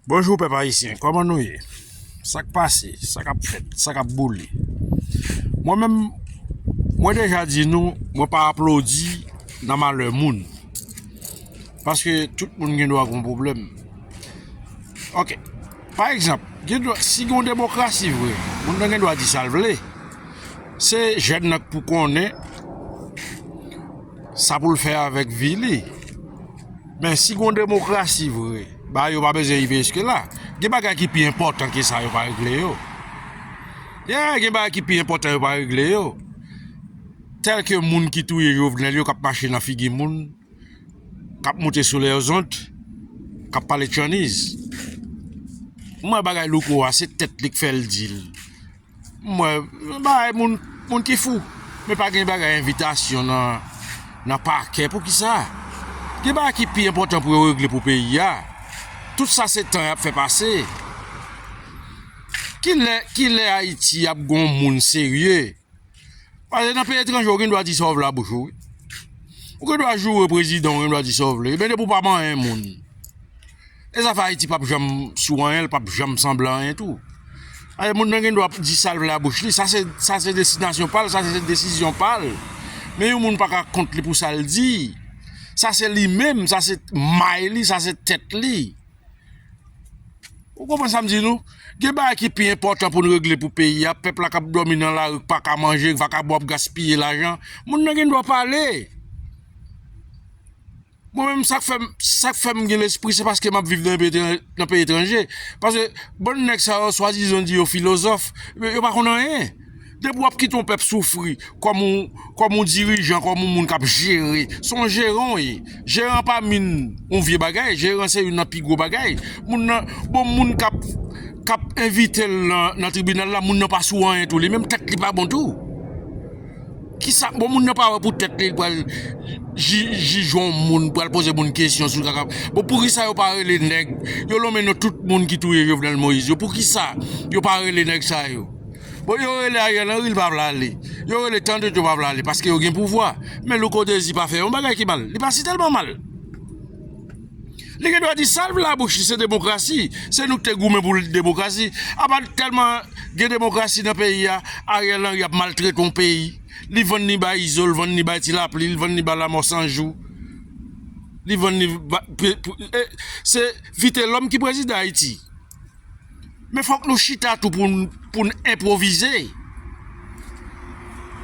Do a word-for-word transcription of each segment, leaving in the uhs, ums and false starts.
Bonjou pèp ayisyen, kòman nou ye? Sa k pase? Sa k ap fèt? Sa k ap boule? Mwen menm, mwen deja di nou, mwen pa aplodi nan malè moun. Paske tout moun gen dwa gen yon pwoblèm. Ok. Pa egzanp, gen dwa, si gen yon demokrasi vre, moun nan gen dwa di sa l vle. Se jèn nan k pou konnen sa pou l fè avèk vi li. Men si gen yon demokrasi vre, bagay yo pa bezwen rive jiske la. Gen bagay ki pi enpòtan ke sa yo pa regle yo. Yeah, gen bagay ki pi enpòtan yo pa regle yo. Tèlke moun ki touye Jovenel yo k ap mache nan figi moun, k ap moute sou lèzont, k ap pale tchanniz. Mwen bagay Louko a, se tèt li k fè l di l. Mwen, bagay moun, moun ki fou. Men pa gen bagay envitasyon nan, nan pakè. Poukisa? Gen bagay ki pi enpòtan pou yo regle pou peyi a. Tout sa se tan y ap fè pase. Kilè, kilè Ayiti ap gon moun serye? Paske nan peyi etranje, ou gen dwa di sa w vle a bouch ou, wi. Ou gen dwa joure prezidan, ou gen dwa di sa w vle. Ebyen, depi w pa manyen moun. E zafè Ayiti p ap janm sou anyen, l p ap janm sanble anyen tou. Paske moun nan gen dwa di sa l vle a bouch li. Sa se, sa se destinasyon pa l, sa se desizyon pa l. Men yon moun pa ka kont li pou sa l di. Sa se li menm, sa se may li, sa se tèt li. Ou konprann sa m di nou? Gen bagay ki pi enpòtan pou n regle pou peyi a. Pèp la k ap dòmi nan lari, k pa ka manje, vakabon ap gaspiye lajan. Moun nan gen dwa pale. Mwen menm, sa k fè m, sa k fè m gen lespri, se paske m ap viv nan peyi etran-, nan peyi etranje. Paske bann nèg sa yo, swadizan di yo filozòf, yo, yo pa konn anyen. Depi w ap kite yon pèp soufri, kòm yon, kòm yon dirijan, kòm yon moun k ap jere, se yon jeran w ye. Jeran pa min yon vye bagay, jeran se youn nan pi gwo bagay. Moun nan, bon, moun k ap, k ap envite l nan, nan tribinal la, moun nan pa sou anyen tou, li menm tèt li pa bon tou. Kisa, bon, moun nan pa wè pou tèt li, li pral ji-, jij yon moun, pral poze moun kesyon sou kaka. Bon, poukisa yo pa rele nèg, yo lonmen non tout moun ki touye Jovenel Moïse yo, poukisa yo pa rele nèg sa yo? Bon, yo rele Ariel Henry, li pa vle ale. Yo rele tanzantan, yo pa vle ale, paske yo gen pouvwa. Men Louko Désir pa fè yon bagay ki mal. Li pa si tèlman mal. Li gen dwa di sa l vle a bouch li, se demokrasi. Se nou ki te goumen pou demokrasi. Apa tèlman gen demokrasi nan peyi a, Ariel Henry ap maltrete yon peyi. Li vann li bay Izo, l vann li bay Ti Lapli, l vann li bay Lanmò San Jou. Li vann li ba-, pe-, pou, e, se Vitelhomme ki prezidan Ayiti. Men fòk nou chita tou pou n, pou n enpwovize.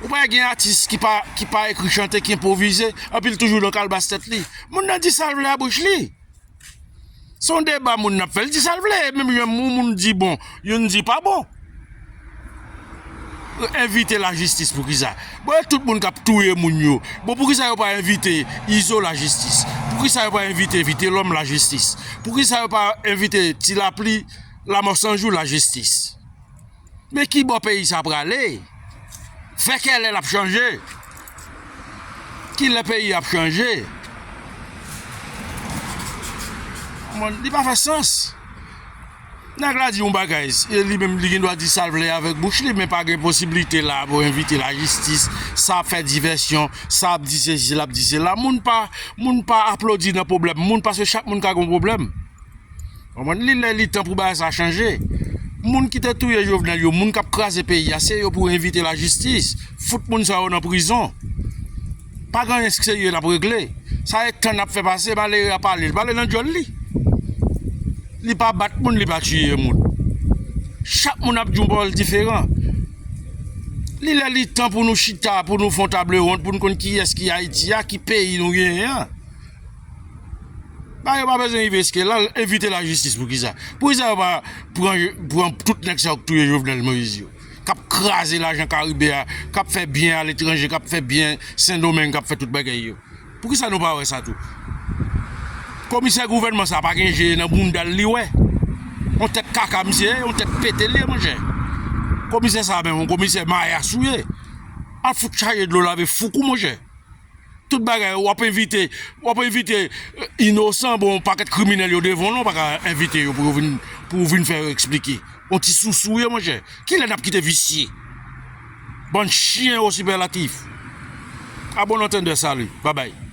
Ou pa gen atis ki pa, ki pa ekri chante, ki enpwovize, anpi l toujou nan kalbas tèt li. Moun nan di sa l vle a bouch li. Se yon deba moun nan ap fè, l di sa l vle. Menm jan yon moun di bon, youn di pa bon. Envite lajistis poukisa? Bon, e tout moun k ap touye moun yo. Bon, poukisa yo pa envite Izo lajistis? Poukisa yo pa envite Vitelhomme lajistis? Poukisa yo pa envite Ti Lapli, Lanmò San Jou lajistis? Men ki bò peyi sa prale? Fè kèlè l ap chanje? Kilè peyi ap chanje? Mwen, li pa fè sans. Nèg la di yon bagay, e li menm li gen dwa di sa l vle avèk bouch li, men pa gen posiblite la pou envite lajistis, sa ap fè divèsyon, sa ap di sesi, l ap di sela. Moun pa, moun pa aplodi nan pwoblèm moun, paske chak moun ka gen yon pwoblèm. Konprann? Li lè li tan pou bagay sa chanje. Moun ki te touye Jovenel yo, moun k ap kraze peyi a, se yo pou envite lajistis. Fout moun sa yo nan prizon. Pa gen anyen serye n ap regle. Sa e tan n ap fè pase, malere a pale, l pale nan djòl li. Li pa bat moun, li pa tiye moun. Chak moun ap di yon pawòl diferan. Li lè li tan pou nou chita, pou nou fè yon table ronde, pou nou konn kiyès ki Ayiti a, ki peyi nou genyen an. Ba yo pa bezwen rive jiske la, envite lajistis poukisa? Poukisa yo pa pran, pran tout nèg sa yo k touye Jovenel Moïse yo? K ap kraze lajan Karibe a, k ap fè byen aletranje, k ap fè byen Sendomeng, k ap fè tout bagay yo. Poukisa nou pa wè sa tou? Komisè gouvènman sa pa gen je nan bounda l li wè. Yon tèt kaka misye ye, yon tèt pete li ye, monchè. Komisè sa menm, yon komisè mayas ou ye. Al fout chaje dlo lave fouk ou, monchè. Tout bagay, w ap envite, w ap envite, eh, inosan, bon, yon pakèt kriminèl yo devan w, non, w pa ka envite yo pou yo vin, pou w vin fè yo eksplike. Yon ti sousou ye, monchè. Kilè n ap kite visye? Bann chyen o sipèlatif. A bon antandè, sali. Babay.